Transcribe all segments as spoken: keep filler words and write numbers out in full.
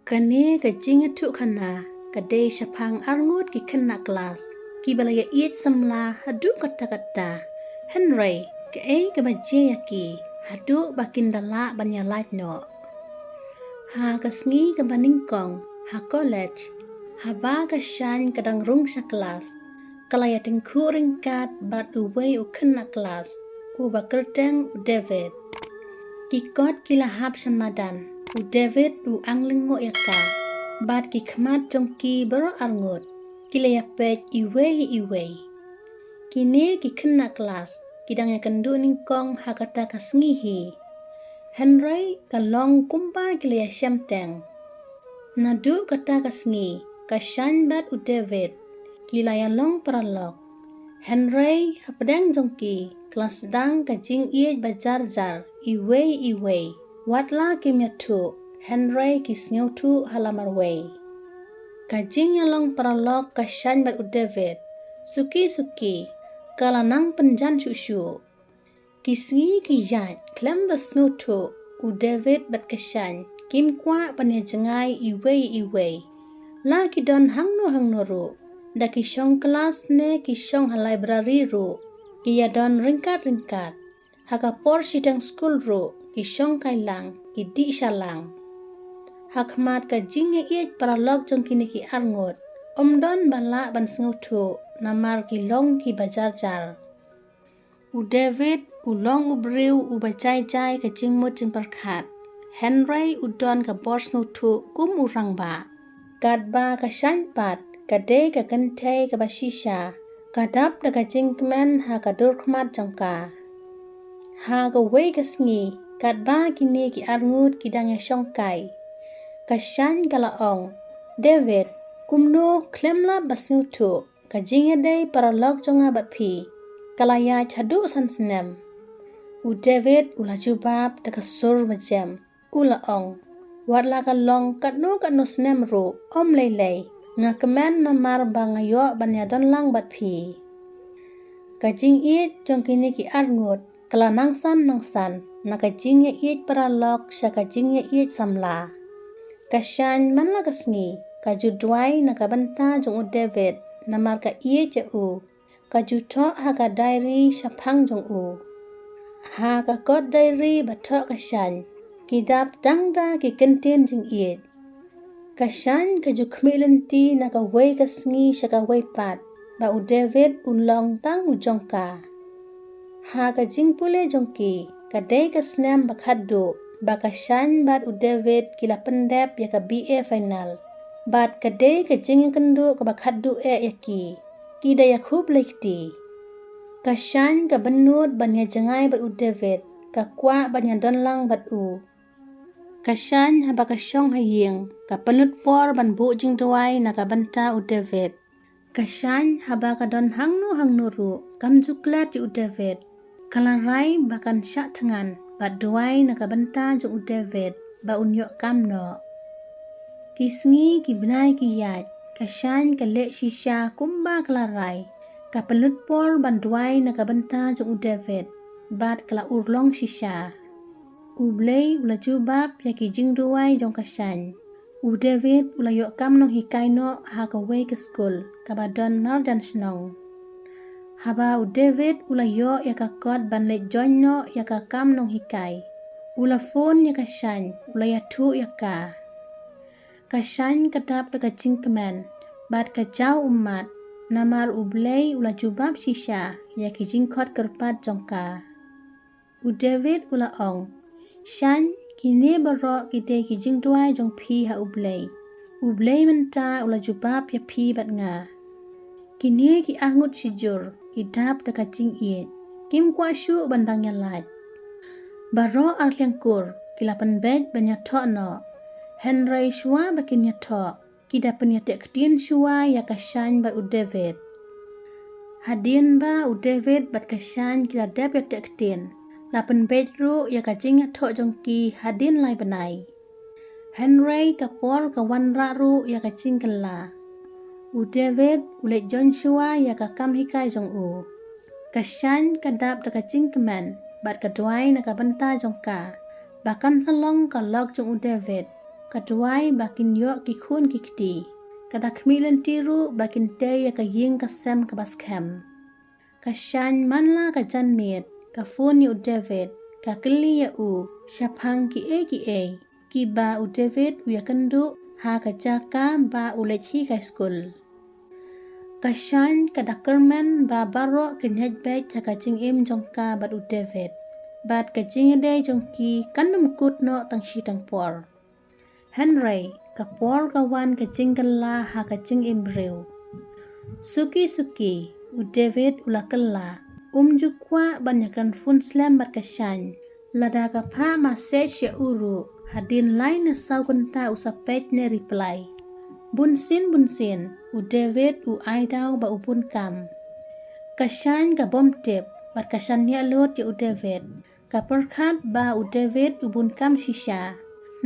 Kane ka jingïathuhkhana ka dei shaphang arngut ki khynnah klas kiba la ïaieit samla haduh katta katta. Hynrei kaei kaba jia ïa ki haduh ba kin da lah ban ïalait noh? Ha ka sngi kaba nyngkong ha college, haba ka Shane ka dang rung sha klas, ka la ïatyngkhuh ryngkat bad uwei u khynnah klas uba kyrteng u David. Ki kot ki la hap sha madan, u David u ang lyngngoh ïa ka, bad ki khmat jong ki baroh arngut ki la ïapeit iwei iwei. Kine ki khynnah klas ki dang ïakynduh nyngkong ha kata ka sngi hi. Hynrei ka long kumba ki la ïashem teng. Naduh kata ka sngi, ka Shane bad u David ki la ïalong paralok. Hynrei hapdeng jong ki ka la sdang ka jingïeit ba jar jar iwei iwei. Wat la kim ïathuh, hynrei ki sngewthuh ha la marwei. Ka jingïalong paralok ka Shane bad u David, suki suki, ka la nang pynjan shuh shuh. Ki sngi ki ïaid khlem da sngewthuh, u David bad ka Shane kim kwah ban ïajngai iwei iwei. La ki don hangno hangno ruh, da ki shong klas ne ki shong ha library ruh, ki ïadon ryngkat ryngkat. Ha ka por shiteng skul ruh, ki shong kai lang, ki dih sha lang. Ha khmat ka jingïaieit paralok jong kine ki arngut, ym don ba lah ban sngewthuh, namar ki long kiba jar jar. U David u long u briew uba jai jai ka jingmut jingpyrkhat. Hynrei u don ka bor sngewthuh kum u rangbah. Katba ka Shane pat ka dei ka kynthei kaba shisha, ka dap da ka jingkmen ha ka dur khmat jong ka. Ha kawei ka sngi, katba kine ki arngut ki dang ïashong kai, ka Shane ka la ong, "David, kumno khlem lap ba sngewthuh, ka jingïadei paralok jong nga bad phi ka la ïaid haduh san snem?" U David u la jubab da ka sur bajem, u la ong, "Wat la ka long katno katno snem ruh, ym lei lei, nga kmen namar ba nga ïoh ban ïadon lang bad phi." Ka jingïeit jong kine ki arngut ka la nangsan nangsan, na ka jingïaieit paralok sha ka jingïaieit samla. Ka Shane man la ka sngi ka ju duwai na ka bynta jong u David, namar ka ïeit ïa u. Ka ju thoh ha ka diary shaphang jong u. Ha ka kot diary ba thoh ka Shane, ki dap tang da ki kyntien jingïeit. Ka Shane ka ju khmih lynti na kawei ka sngi sha kawei pat, ba u David un long tang u jong ka. Ha ka jingpule jong ki, ka dei ka snem ba khatduh ba ka Shane bad u David ki la pyndep ïa ka B A final. Bad ka dei ka jingïakynduh kaba khatduh eh ïa ki, ki da ïakhublei kti. Ka Shane ka bynnud ban ïajngai bad u David, ka kwah ban ïadon lang bad u. Ka Shane haba ka shong ha ïing, ka pynlut por ban buh jingduwai na ka bynta u David. Ka Shane haba ka don hangno hangno ruh, kam ju klet ïa u David. Ka la rai ba kan shah thngan bad duwai na ka bynta jong u David ba un ïoh kam noh. Ki sngi ki bnai ki ïaid, ka Shane ka leh shisha kumba ka la rai. Ka pynlut por ban duwai na ka bynta jong u David, bad ka la urlong shisha. U Blei u la jubab ïa ki jingduwai jong ka Shane. U David u la ïoh kam nonghikai noh ha kawei ka skul kaba don marjan shnong. Haba u David u la ïoh ïa ka kot ban leit join noh ïa ka kam nonghikai, u la phone ïa ka Shane, u la ïathuh ïa ka. Ka Shane ka dap da ka jingkmen bad ka jaw ummat, namar u Blei u la jubab shisha ïa ki jingkhot kyrpad jong ka. U David u la ong, "Shane, kine baroh ki dei ki jingduwai jong phi ha u Blei. U Blei mynta u la jubab ïa phi bad nga." Kine ki arngut shijur ki dap da ka jingïeit, kim kwah shuh ban dang ïalait. Baroh arliang kur ki la pynbeit ban ïathoh noh. Hynrei shuwa ba kin ïathoh, ki da pynïateh ktien shuwa ïa ka Shane bad u David. Hadien ba u David bad ka Shane ki la dep ïateh ktien, la pynbeit ruh ïa ka jingïathoh jong ki hadien lai bnai. Hynrei ka por ka wanrah ruh ïa ka jingkylla. U David u leit join shuwa ïa ka kam hikai jong u. Ka Shane ka dap da ka jingkmen bad ka duwai na ka bynta jong ka, ba kan sa long ka lok jong u David, ka duwai ba kin ïoh ki khun ki kti. Ka da khmih lynti ruh ba kin tei ïa ka ïing ka sem kaba skhem. Ka Shane man la ka janmiet, ka phone ïa u David, ka kylli ïa u shaphang kiei kiei kiba u David u ïakynduh ha ka jaka ba u leit hikai skul. Ka Shane ka da kyrmen ba baroh kin ïaid beit ha ka jingim jong ka bad u David, bad ka jingïadei jong ki kan ym kut noh tang shi tang por. Hynrei ka por ka wan ka jingkylla ha ka jingim briew. Suki suki u David u la kylla, um ju kwah ban ïakren phone slem bad ka Shane. Lada ka phah message ïa u ruh, hadien lai ne saw kynta u sa peit ne reply. Bunsien bunsien u David u ai daw ba u bun kam. Ka Shane ka bym tip bad ka shaniah lut ïa u David. Ka pyrkhat ba u David u bun kam shisha,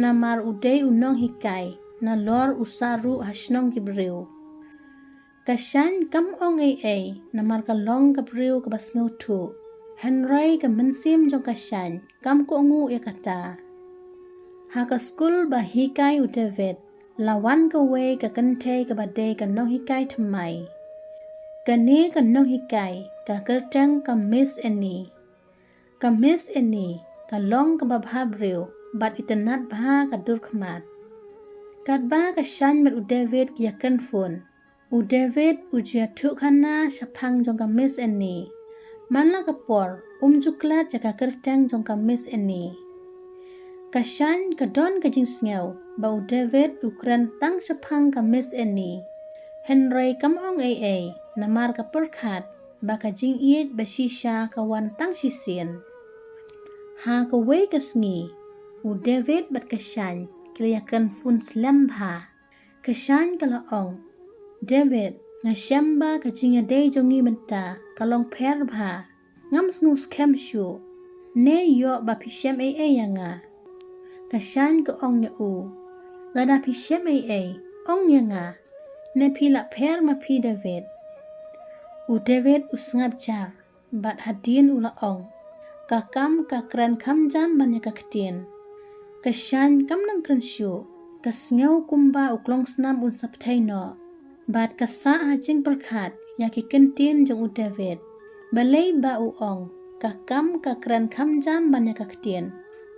namar u dei u nonghikai, nalor u sah ruh ha shnong ki briew. Ka Shane kam ong ei ei namar ka long ka briew kaba sngewthuh. Hynrei ka mynsiem jong ka Shane kam kohnguh ïa kata. Ha ka skul ba hikai u David, la wan kawei ka kynthei kaba dei ka nonghikai thymmai. Kane ka nonghikai ka kyrteng ka Miss Annie. Ka Miss Annie ka long kaba bha briew bad itynnad bha ka dur khmat. Katba ka Shane bad u David ki ïakren phone, u David u ju ïathuh khana shaphang jong ka Miss Annie. Man la ka por um ju klet ïa ka kyrteng jong ka Miss Annie. Ka Shane ka don ka jingsngew ba u David u kren tang shaphang ka Miss Annie. Hynrei kam ong ei ei namar ka pyrkhat ba ka jingïeit ba shisha ka wan tang shisien. Ha kawei ka sngi u David bad ka Shane ki la ïakren phone slem bha. Ka Shane ka la ong, David, nga shem ba ka jingïadei jong ngi mynta ka long pher bha. Ngam sngew skhem shuh. Ne ïoh ba phi shem ei ei ïa nga? Ka Shane ka ong ïa u, lada phi shem ei ei, ong ïa nga. Ne phi lah pher ma phi David? U David u sngap jar bad hadien u la ong, ka kam ka kren kham jam ban ïa ka ktien. Ka Shane kam nang kren shuh, ka sngew kumba u klongsnam un sa pthei noh. Bad ka sah ha jingpyrkhat ïa ki kyntien jong u David. Balei ba u ong ka kam ka kren kham jam ban ïa ka ktien?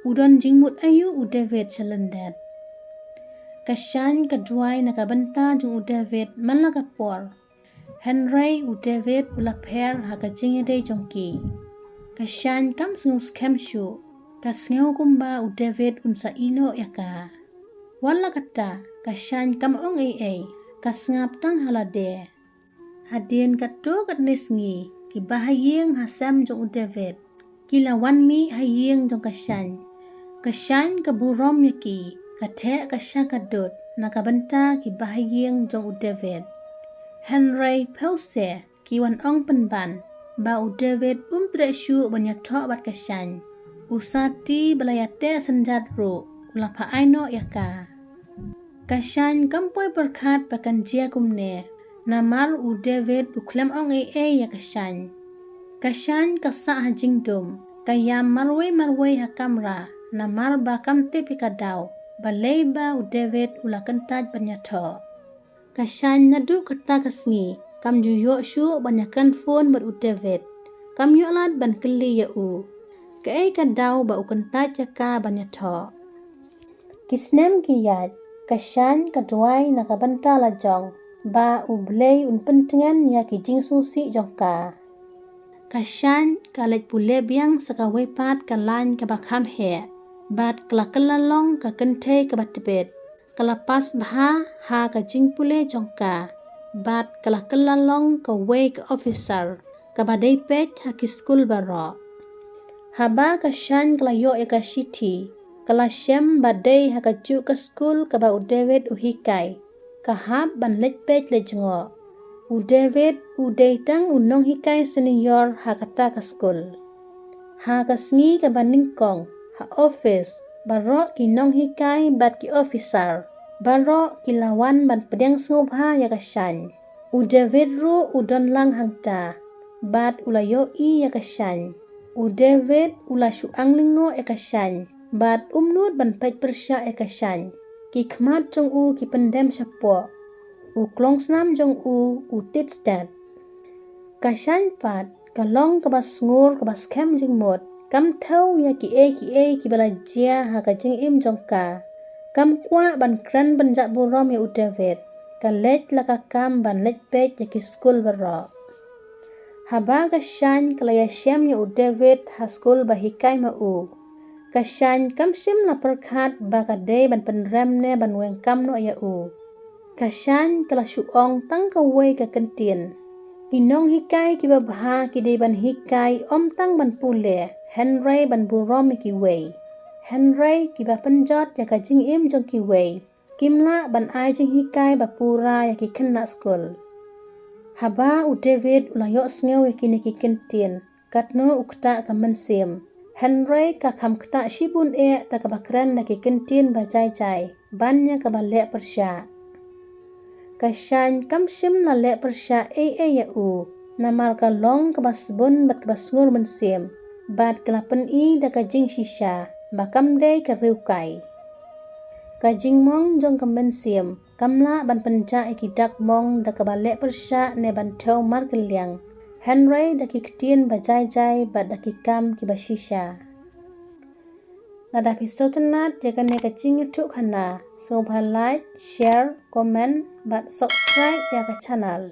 U don jingmut aïu u David sha lyndet? Ka Shane ka duwai na ka bynta jong u David man la ka por. Hynrei u David u la pher ha ka jingïadei jong ki. Ka Shane kam sngew skhem shuh, ka sngew kumba u David un sa ïehnoh ïa ka. Wat la katta, ka Shane kam ong ei ei, ka sngap tang ha lade. Hadien katto katne sngi, ki bahaïing ha sem jong u David ki la wan mih ha ïing jong ka Shane. Ka Shane ka burom ïa ki, ka theh ka sha ka dud na ka bynta ki bahaïing jong u David. Hynrei phewse ki wan ong pynban ba u David um treh shuh ban ïathoh bad ka Shane. U sati ba la ïateh synjat ruh u la phah ai noh ïa ka. Ka Shane kam poi pyrkhat ba kan jia kumne, namar u David u khlem ong ei ei ïa ka Shane. Ka Shane ka sah ha jingdum, ka ïam marwei marwei ha kamra, namar ba kam tip ïa ka daw balei ba u David u la kyntait ban ïathoh. Ka Shane naduh kata ka sngi kam ju ïoh shuh ban ïakren phone bad u David. Kam ïoh lad ban kylli ïa u kaei ka daw ba u kyntait ïa ka ban ïathoh. Ki snem ki ïaid, ka Shane ka duwai na ka bynta la jong ba U Blei un pyntngen ïa ki jingsngewsih jong ka. Ka Shane ka leit pule biang sa kawei pat ka lain kaba kham heh bad ka la kylla long ka kynthei kaba tbit. Ka la pass bha ha ka jingpule jong ka bad ka la kylla long kawei ka officer kaba dei peit ha ki skul baroh. Haba ka Shane ka la ïoh ïa ka shithi, ka la shem ba dei ha kajuh ka skul kaba u David u hikai, ka hap ban leit peit leit jngoh. U David u dei tang u nonghikai senior ha kata ka skul. Ha ka sngi kaba nyngkong, ha office, baroh ki nonghikai bad ki officer baroh ki la wan ban pdiang sngewbha ïa ka Shane. U David ruh u don lang hangta bad u la ïohi ïa ka Shane. U David u la shu ang lyngngoh ïa ka Shane bad um nud ban peit pyrshah ïa ka Shane. Ki khmat jong u ki pyndem shapoh. U klongsnam jong u u tied stet. Ka Shaiñ pat ka long kaba sngur kaba skhem jingmut. Kam thew ïa kiei kiei kiba la jia ha ka jingim jong ka. Kam kwah ban kren ban jah burom ïa u David. Ka leit la ka kam ban leit peit ïa ki skul baroh. Haba ka Shaiñ ka la ïashem ïa u David ha skul ba hikai ma u, ka Shaiñ kam shym la pyrkhat ba ka dei ban pynrem ne ban weng kam noh ïa u. Ka Shaiñ ka la shu ong tang kawei ka kyntien. Ki nonghikai kiba bha ki dei ban hikai ym tang ban pule, hynrei ban burom ïa kiwei. Hynrei kiba pynjot ïa ka jingim jong kiwei kim lah ban ai jinghikai ba pura ïa ki khynnah skul. Haba u David u la ïohsngew ïa kine ki kyntien, katno u ktah ka mynsiem. Hynrei ka kham ktah shibun eh da kaba kren da ki kyntien ba jai jai ban ïa kaba leh pyrshah. Ka Shaiñ kam shym la leh pyrshah ei ei ïa u, namar ka long kaba sbun bad kaba sngur mynsiem, bad ka la pyni da ka jingshisha ba kam dei ka riewkai. Ka jingmong jong ka mynsiem kam lah ban pynjah ïa ki dak mong da kaba leh pyrshah ne ban thew markylliang, hynrei da ki ktien ba jai jai bad da ki kam kiba shisha. Lada phi sngewtynnat ïa kane ka jingïathuhkhana, sngewbha like, share, comment bad subscribe ïa ka channel.